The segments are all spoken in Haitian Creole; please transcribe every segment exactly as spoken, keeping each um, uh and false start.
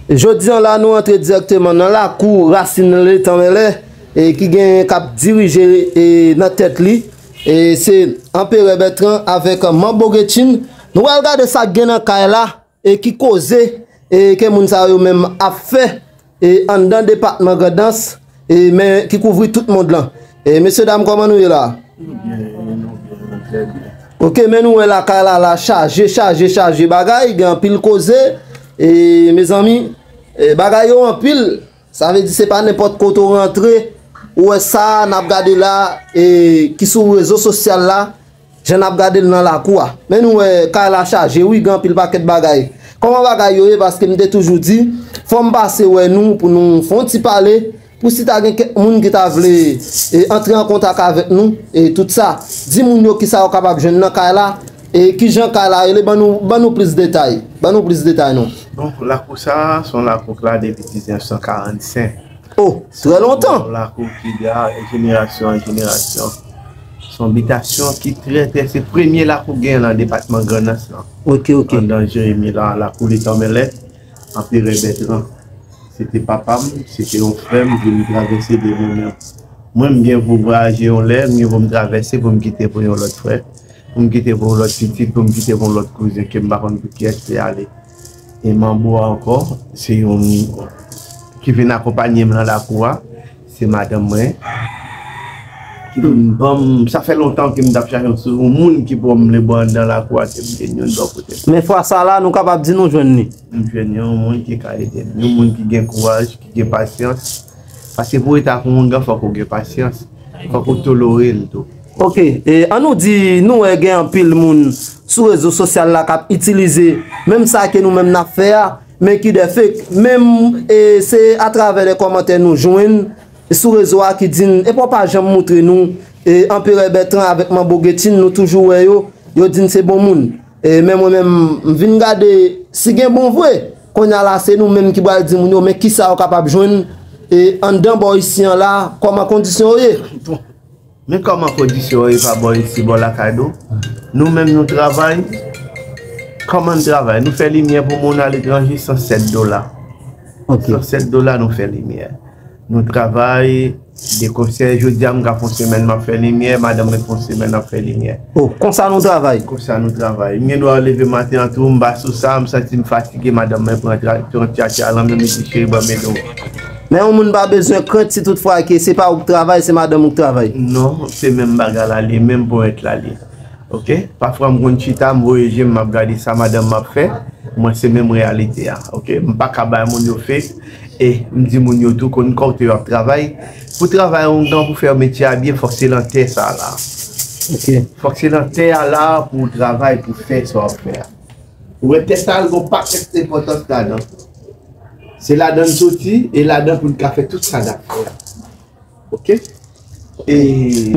Jodi an la, nou antre dirèkteman nan lakou Rasin Letan Mèlè, e ki gen k ap dirije, e nan tèt li, e se Anperè Bètran avèk Manbo Getchin. Nou pral gade sa k gen nan kay la, e ki koze, e ke moun sa yo menm ap fè, e anndan depatman Grandans, e men ki kouvri tout mond lan. E mesye dam, kòman nou ye la? Nou byen, nou byen, nou trè byen. Ok, men nou wè lakay la, la chaje, chaje, chaje bagay, gen anpil koze, e mezanmi, e bagay yo anpil. Sa vle di se pa nenpòt kote w rantre, ou wè sa n ap gade la, e ki sou rezo sosyal la, jan n ap gade l nan lakou a. Men nou wè kay la chaje wi, gen anpil pakèt bagay. Kòman bagay yo ye? Paske m te toujou di, fò m pase wè nou pou nou fè yon ti pale, pou si ta gen kèk moun ki ta vle, e, antre an kontak avèk nou, e tout sa. Di moun yo kisa yo kapab jwenn nan kay la, e kijan kay la rele, ban nou, ban nou plis detay. Ban nou plis detay non. Bon, lakou sa, se yon lakou k la depi diznèf san karannsenk. Oh, trè lontan. Se yon lakou ki la jenerasyon an jenerasyon. Se yon bitasyon ki trè, trè, se premye lakou gen nan depatman Grandans lan. Ok, ok. Anndan Jeremi la, lakou Letan Mèlè, Anperè Bètran. Se te papa m, se te yon frè m, vin travèse devan men m. Mwen, m gen pou vwayaje yon lè, m gen pou m travèse pou m kite pou yon lòt frè, pou m kite pou yon lòt pitit, pou m kite pou yon lòt kouzen ke m pa konn pou kiyès li ale. E Manbo a ankò, se yon ki vin akonpanye m nan lakou a, se madanm mwen. Ki vin ban m, sa fè lontan ke m t ap chache yon sou, yon moun ki pou m le bon anndan lakou a, ke m gen youn bò kote m. Men fwa sa la, nou kapab di nou jwenn li. M jwenn yon moun ki ka ede m, yon moun ki gen kouraj, ki gen pasyans. Paske pou w rete ak yon moun, fòk ou gen pasyans, fòk ou tolore l tou. Ok, e ann nou di, nou wè gen anpil moun sou rezo sosyal la k ap itilize menm sa ke nou menm n ap fè a, men ki de fake, menm, e se atravè de kòmantè nou jwenn sou rezo a ki di n, epi w pa janm moutre nou, e Anperè Bètran avèk Manbo Getchin, nou toujou wè yo, yo di n se bon moun. E, men mwen menm, m vin gade si gen bon vre. Kounye a la, se nou menm ki pral di moun yo, men kisa yo kapab jwenn, e, anndan bò isi an la, kòman kondisyon yo ye. Men kòman kondisyon yo ye pa bò isi, bò lakay nou. Nou menm, nou travay. Kòman n travay? Nou fè limyè pou moun aletranje, san sèt dola. Ok. San sèt dola, nou fè limyè. Nou travay de konsè. Jodi a, m ka fè yon semèn m ap fè limyè, madanm mwen fè yon semèn ap fè limyè. Oh, konsa nou travay? Konsa nou travay. M gen dwa leve maten an tou, m pa sou sa, m santi m fatige, madanm mwen pran tra-, pran tchatcha lan, men m di, "Cheri, ban m ede w." Men yon moun pa bezwen krent si tout fwa ke se pa ou k travay, se madanm ou k travay. Non, se menm bagay la li ye, menm ponyèt la li ye. Ok? Pafwa m konn chita, m voye je m, m ap gade sa madanm m ap fè. Mwen, se menm reyalite a. Ok? M pa ka bay moun yo fake. E m di moun yo tou, konn kote yo ap travay. Pou travay ongan, pou fè metye a byen, fòk se nan tè sa la. Ok. Fòk se nan tè a la pou w travay, pou fè sa w ap fè a. Ou wè tè sa a, l gon pakèt enpòtans ladan. Se ladan n soti, e ladan pou n ka fè tout sa n ap fè a. Ok? E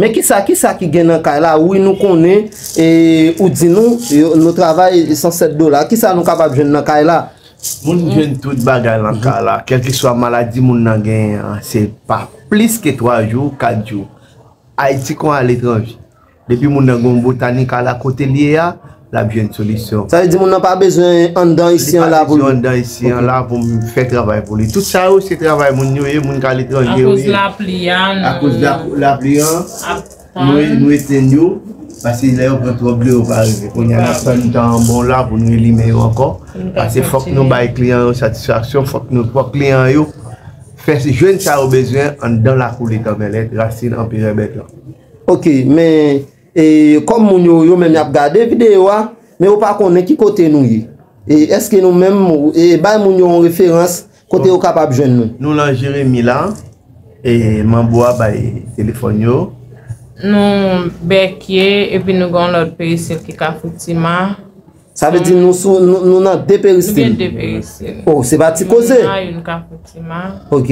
men kisa, kisa ki gen nan kay la? Wi, nou konnen, e ou di nou, yo, nou travay san sèt dola. Kisa nou kapab jwenn nan kay la? Moun jwenn tout bagay nan kay la. Kèlkeswa maladi moun nan genyen an, se pa plis ke twa jou, kat jou. Ayiti kon aletranje. Depi moun nan gen yon botanik ala kote l ye a, l ap jwenn solisyon. Sa vle di moun nan pa bezwen anndan isi an la pou li. Li pa bezwen anndan isi an la pou m fè travay pou li. Tout sa yo, se travay moun yo ye, moun k aletranje yo ye. Akoz lapli a, nou. Akoz la, lapli an, nou, nou etenn yo. Paske lè yo pran twòp dlo, yo pa rive. Kounye a, n ap tann tan an bon la pou nou elimen yo ankò. Paske fòk nou bay kliyan yo satisfaksyon, fòk nou, fòk kliyan yo fè jwenn sa yo bezwen anndan lakou Letan Mèlè, rasin Anperè Bètran. Ok, men, e, kòm moun yo, yo menm y ap gade videyo a, men yo pa konnen ki kote nou ye. E èske nou menm, e, bay moun yo yon referans kote yo kapab jwenn nou? Nou nan Jeremi la, e, Manbo a bay telefòn yo. Nou Bèkye, epi nou gen yon lòt peristil ki Kafou Tima. Sa vle di nou sou, nou, nou nan de peristil. Nou gen de peristil. Oh, se pa ti koze. Youn nan youn Kafou Tima. Ok.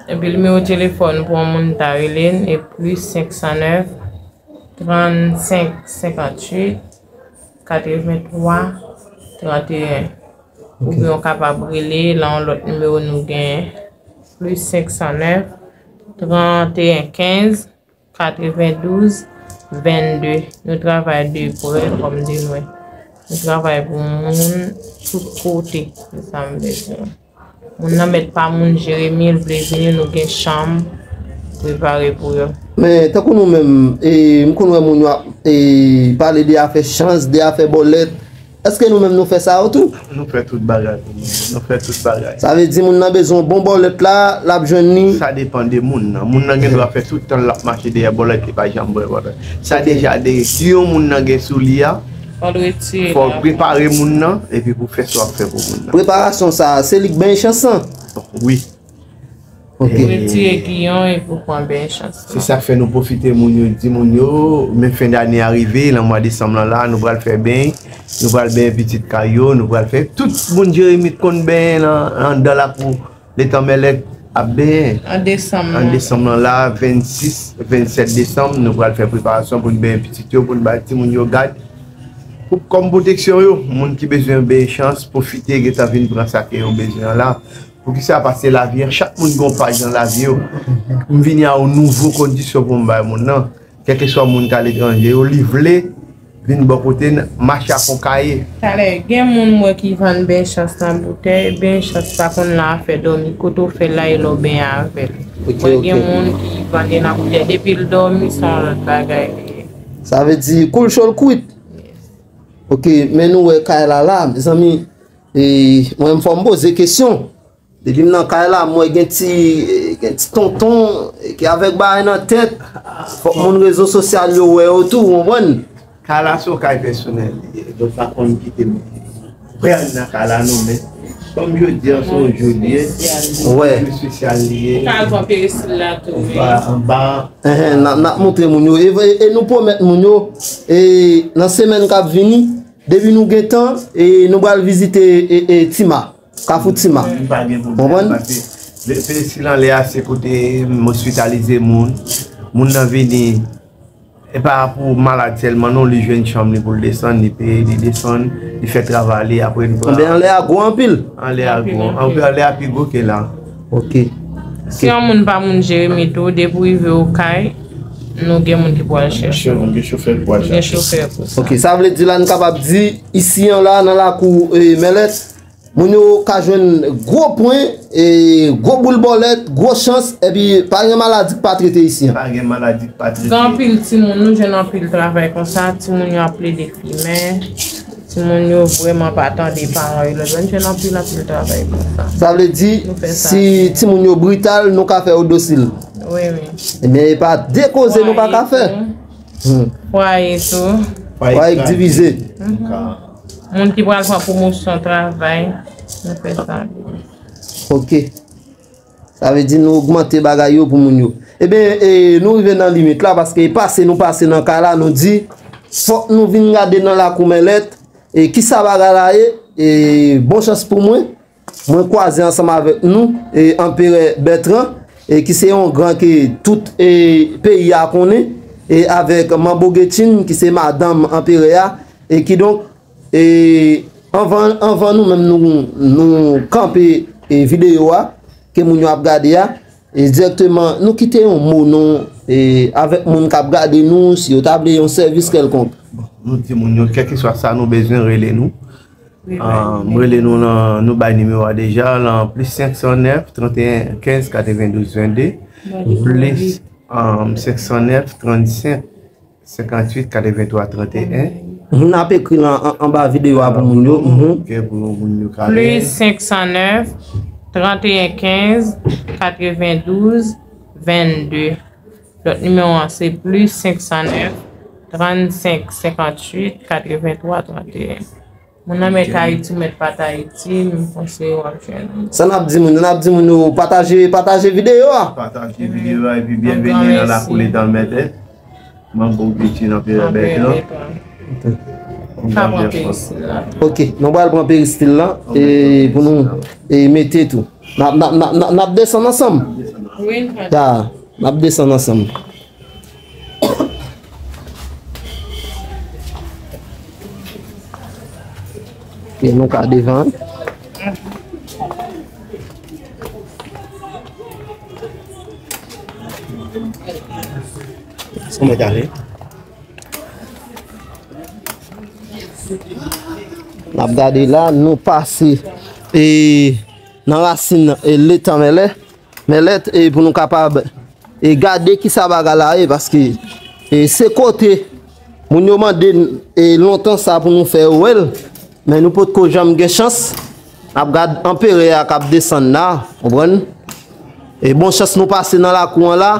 Epi nimewo telefòn pou yon moun ta rele n, e plis senk san nèf, trannsenk, senkantuit, katreventwa, tranteyen. Oubyen w kapab rele nan yon lòt nimewo nou gen, plis senk san nèf, tranteyen kenz, katrevendouz, vennde. Nou travay de prè kòm de lwen. Nou travay pou moun tout kote, se sa m vle di. Moun nan mèt pa moun, Jeremi, l vle vini, nou gen chanm prepare pou yo. Men, tankou nou menm, e, m konn wè moun yo ap, e, pale de afè chans, de afè bòlèt. Èske nou menm nou fè sa yo tou? Nou fè tout bagay pou moun. Nou fè tout bagay. Sa vle di moun nan bezwen yon bon bòlèt la, l ap jwenn li. Sa depann de moun nan. Moun nan gen dwa fè tout tan l ap mache dèyè bòlèt, li pa janm pran bòlèt. Sa deja de, si yon moun nan gen sou li a, fò l retire, fò l prepare moun nan, epi pou fè sa w ap fè pou moun nan. Preparasyon sa, se li k benyen chans lan? Wi. Ok. Ou retire giyon epi w pran benyen chans lan. Se sa k fè nou pwofite moun yo, di moun yo, men fen dane a rive, lan mwa desanm lan la, nou pral fè beny, nou pral benyen pitit kay yo, nou pral fè, tout moun Jeremi t konn benyen nan, anndan lakou, letan Mèlèt ap benyen. An desanm lan. An desanm lan la, vennsis, vennsèt desanm, nou pral fè preparasyon pou n benyen pitit yo, pou n bay timoun yo gad. Pou, kòm pwoteksyon yo, moun ki bezwen benyen chans, pwofite gentan vin pran sa ke yo bezwen an la. Poukisa? Paske lavi an, chak moun gen yon paj nan lavi yo. M vini a yon nouvo kondisyon pou m bay moun nan. Kèlkeswa moun k aletranje yo, li vle vin bò kote n, mache ak yon kaye. Talè, gen moun m wè ki vann benyen chans nan boutèy, benyen chans pa konn lan afè dòmi, kote w fè l la e lè w benyen avè l. Ok, ok. Mwen gen moun ki vann li nan boutèy, depi l dòmi, se yon lòt bagay li ye. Sa vle di, kou l cho l kwit. Ok, men nou wè kay la la, mezanmi, e, mwen menm fò m poze kesyon. Depi m nan kay la, m wè gen ti, gen ti tonton ki avèk bagay nan tèt. Fòk moun rezo sosyal yo wè yo tou, w konprann? Kay la se yon kay pèsonèl li ye. Donk, pa konn kite m pran nan kay la non, men kòm jodi a se yon jou li ye, yon jou espesyal li ye. Ou ka al pran peristil la tou, wi. Anba, anba. Enhen, n ap, n ap montre moun yo. E, e, e nou pwomèt moun yo, e, nan semèn k ap vini, depi nou gen tan, e, nou pral vizite, e, e, Tima. Kafou Tima. M pa gen pwoblèm, konprann? Paske le, peristil anlè a, se kote m ospitalize moun. Moun nan vini, e pa pou malad sèlman non, li jwenn chanm li pou l desann, li peye, li desann, li fè travay li, apre li pran. Anben anlè a gwo anpil. Anlè a gwo, anpil, anpil. Anlè a pi gwo ke la. Ok. Si yon moun pa moun Jeremi tou, depi w rive Okay, nou gen moun ki pou al chèche w. Nou gen chofè pou al chèche w. Nou gen chofè pou sa. Ok, sa vle di la, n kapab di, isi an la, nan lakou, e, Mèlèt, moun yo ka jwenn gwo pwen, e, gwo boul bòlèt, gwo chans, epi pa gen maladi k pa trete isi an. Pa gen maladi k pa trete. Gen anpil timoun, nou jwenn anpil travay konsa, timoun yo ap plede fimen, timoun yo vrèman pa tande paran yo, lòt jwenn anpil, anpil travay konsa. Sa vle di, si timoun yo brital, nou ka fè yo dosil. Wi, wi. Ebyen, e pa de koze nou pa ka fè. Fwaye tou. Fwaye k divize. Moun ki pral pran pwomosyon travay, nou fè sa. Ok. Sa vle di nou ogmante bagay yo pou moun yo. Ebyen, e, nou rive nan limit la, paske pase nou pase nan kay la, nou di, fòk nou vin gade nan lakou Mèlèt, e, kisa bagay la ye, e, bon chans pou mwen. Mwen kwaze ansanm avèk nou, e, Anperè Bètran, e, ki se yon gran ke tout, e, peyi a konnen, e, avèk Manbo Getchin, ki se madanm Anperè a, e kidonk, e, anvan, anvan nou menm nou, nou kanpe, e, videyo a, ke moun yo ap gade a, e, dirèkteman, nou kite yon mo nou, e, avèk moun k ap gade nou, si yo ta vle yon sèvis kèlkonk. Bon, nou di moun yo, kèlkeswa sa nou bezwen, rele nou. Ah, m rele nou lan, nou bay nimewo a deja, lan plis senk san nèf, trannteyen kenz, katrevendouz vennde, plis, ah, senk san nèf, trannsenk, senkantuit, katreventwa, trannteyen. N ap ekri lan an, anba videyo a pou moun yo. Mhm. Ok, pou moun yo ka. Plis senk san nèf, trannteyen kenz, katrevendouz, vennde. Lòt nimewo an se plis senk san nèf, trannsenk, senkantuit, katrevenntwa, trannteyen. Moun nan mèt Ayiti, mèt pa t Ayiti, m panse w ap jwenn. Sa n ap di moun, n ap di moun yo pataje, pataje videyo a. Pataje videyo a, epi byenveni nan lakou Letan Mèt. Manbo Getchin Anperè Bètran. Ka pran peristil la. Ok, nou pral pran peristil la, e pou nou, e mete tou. N ap, n ap, n ap, n ap, n ap desann ansanm. Wi, n pa. Ya, n ap desann ansanm. Ok, nou ka devan. N ap gade la, nou pase, e, nan rasin e letan mèlè, mèlèt, e pou nou kapab e gade kisa bagay la ye, paske e se kote moun yo mande n e lontan sa pou nou fè yo wè l, men nou potko janm gen chans. N ap gad anperè a k ap desann la, konprann? E bon chans nou pase nan lakou an la,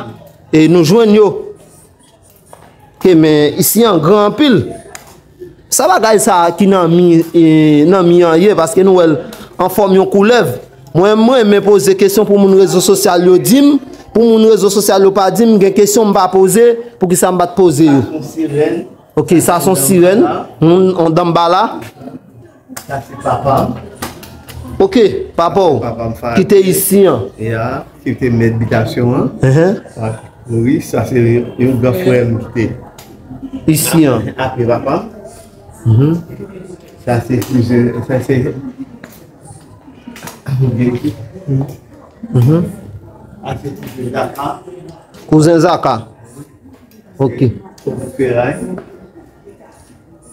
e nou jwenn yo. Ke men isi an gran anpil. Sa bagay sa a ki nan mi, e, nan mi an ye, paske nou wè l an fòm yon koulèv. Mwen, mwen renmen poze kesyon pou moun rezo sosyal yo di m, pou moun rezo sosyal yo pa di m, gen kesyon m pa poze, poukisa m pa t poze yo? Ok, sa se yon sirèn, moun, yon danmbala. Sa se papa m. Ok, papa w, ki te isi an. Ya, ki te mèt bitasyon an. Enhen. Wi, sa se yon gran frè m ki te isi an. Apre papa m. Mhm. Sa se kouzen, sa se Mhm. Sa se kouzen Zaka. Kouzen Zaka. Ok. Kouzen Feray.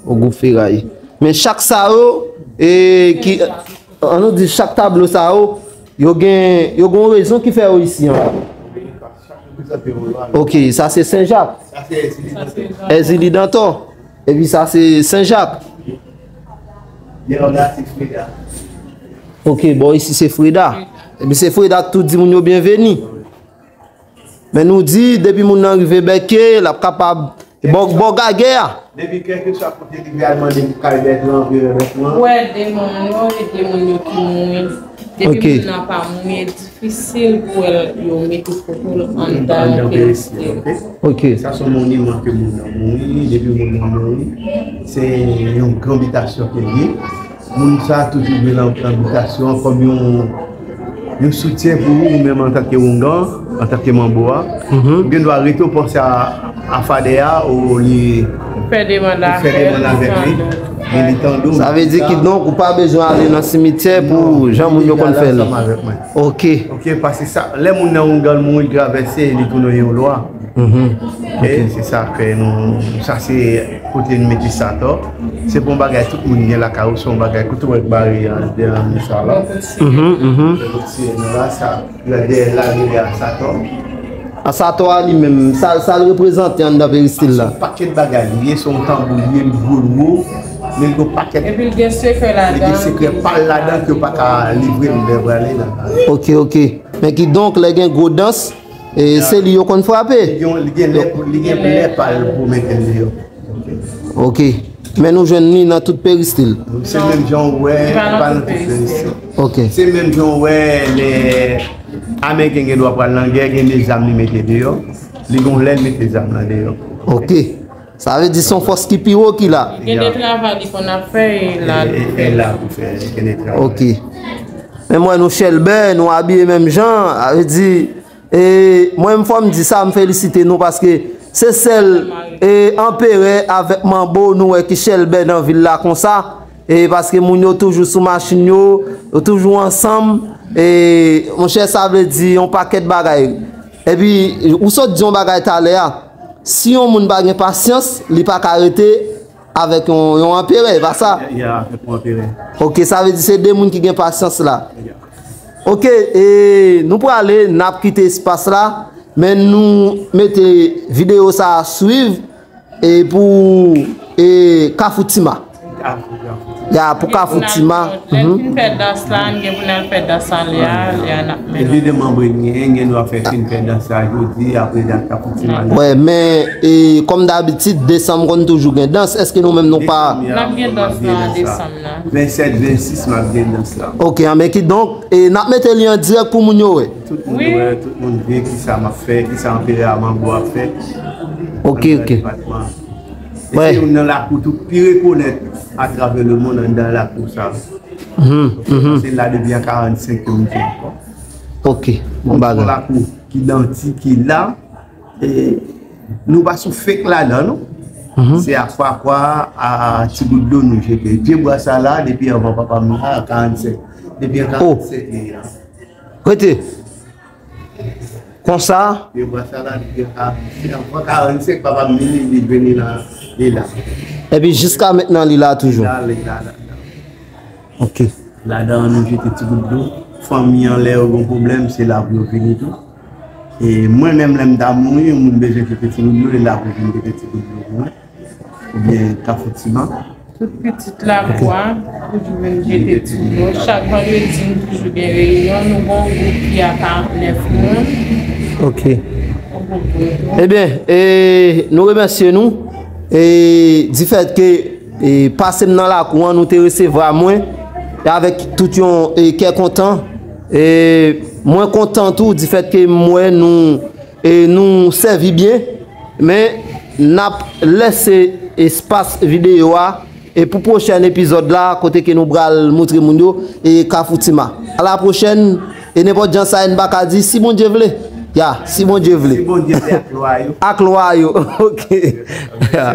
Ogou Feray. Men chak sa yo, e, ki, an nou di chak tablo sa yo, yo gen, yo gen yon rezon ki fè yo isi an. Ok, sa se Sen Jak. Èzili Dantò. Epi sa se Sen Jak. Ok, bò isi se Freda. Epi se Freda k tou di moun yo byenveni. Men nou di, depi moun nan rive bèke, l ap kapab bò, bò gagè a. Depi kèlkeswa kote li al mande pou kay bèt lan, vye bèt lan. Pou ede moun yo, ede moun yo ki mouri. Depi moun nan pa mouri, e difisil pou yo mete foto l anndan peristil. Ok. Sa se yon moniman ke moun nan mouri, depi moun nan mouri, se yon gran bitasyon ke l ye. Moun sa a toujou dwe nan, nan bitasyon an kòm yon, yon soutyen pou ou, ou menm antanke oungan, antanke manbo a. Ou gen dwa rete w panse a, a fadè a, ou li fè demann avèk li, men li tande w. Sa vle di kidonk ou pa bezwen ale nan simityè pou jan moun yo konn fè l. Ok. Ok, paske sa, lè moun nan oungan mouri travèse, li tounen yon lwa. Mhm. Ok, se sa fè nou, sa se kote n mete Satò. Se pa yon bagay tout moun gen lakay ou, se yon bagay kote w wè bare an, de an sa la. Mhm, mhm. Se nou la, sa, la dèyè la, nou gen Satò. A Satò a li menm, sa, sa l reprezante anndan peristil la. Yon pakèt bagay li ye, se yon tanbou li ye, li gwo, l wo, men li gen yon pakèt. Epi l gen sekrè ladan. Li gen sekrè pa l ladan ke yo pa ka livre l lè prale la. Ok, ok. Men kidonk, lè gen gwo dans, e, se li yo konn frape. Li gen, li gen lè, li gen lè pa l pou mete l deyò. Ok. Men nou jwenn li nan tout peristil. Se menm jan w wè, pa nan tout peristil. Ok. Se menm jan w wè lè Ameriken gen dwa pral nan gè, gen de zam li mete deyò. Li gon lè l mete zam nan deyò. Ok. Sa vle di se yon fòs ki pi wo ki la. Gen de travay li konn ap fè e la. E, e, e la pou fè, gen de travay. Ok. Men mwen nou chèlbè, nou abiye menm jan, sa vle di, e, mwen menm fò m di sa, m felisite nou paske se sèl, e, anperè avèk manbo nou wè ki chèlbè nan vil la konsa, e, paske moun yo toujou sou machin yo, yo toujou ansanm, e, monchè, sa vle di yon pakèt bagay. Epi, ou sot di yon bagay talè a, si yon moun pa gen pasyans, li pa ka rete avèk yon, yon anperè, e pa sa? Ya, avèk yon anperè. Ok, sa vle di se de moun ki gen pasyans la. Ya. Ok, e nou prale, n ap kite espas la, men nou mete videyo sa a swiv, e pou, e, Kafou Tima. Kafou, Kafou Tima. Ya, pou Kafou Tima. Lè n fin fè dans la, n gen pou n al fè dans la, lè a, lè a n ap mennen. E de demanbre n gen, gen dwa fè fin fè dans la jodi, apre dat Kafou Tima. Wè, men, e, kòm dabitid, desanm konn toujou gen dans. Èske nou menm nou pa... N ap gen dans la an desanm nan. Vennsèt, vennsis, n ap gen dans la. Ok, anben kidonk, e, n ap mete li an dirèk pou moun yo wè. Tout moun wè, tout moun vye kisa m ap fè, kisa anperè a manbo ap fè. Ok, ok. Anndan depatman. E se youn nan lakou tou pi rekonèt atravè lemonn anndan lakou sa. Mhm, mhm. Se la depi an karannsenk ke m te ankò. Ok, bon bagay. Se yon lakou ki idantik, ki la. E nou pa sou fake ladan, non. Mhm. Se a fwa kwa a ti gout dlo nou jete. Pye bwa sa la, depi anvan papa m la, an karannsenk. Depi an karannsenk, li la. Rete. Konsa. Pye bwa sa la, depi an karannsenk, papa m vini, li vini la, li la. Epi jiska mentnan, li la toujou. Li la, li la, la. Ok. Ladan an nou jete ti gout dlo. Fanmi an lè yo gen pwoblèm, se la pou yo vini tou. E mwen menm lè m ta mouri, yon moun bezwen jete ti gout dlo, li la pou vin jete ti gout dlo pou mwen. Oubyen Kafou Tima. Tout pitit lakou a toujou vin jete ti dlo. Chak vandredi, nou toujou gen reyinyon. Nou gen yon gwoup ki a karant nèf moun. Ok. Ebyen, e, nou remèsye nou. E, difèt ke e, pase m nan lakou an, nou te resevwa mwen e avèk tout yon e, kè kontan. E, mwen kontan tou difèt ke m wè nou e, nou sèvi byen, men n ap lèse espas videyo a e pou pwochèn epizòd la kote ke nou pral moutre moun yo e Kafou Tima. A la pwochèn e nenpòt jan sa n pa ka di si Bondye vle. Ya, si Bondye vle. Si Bondye vle ak lwa yo. Ak lwa yo. Ok. Ya.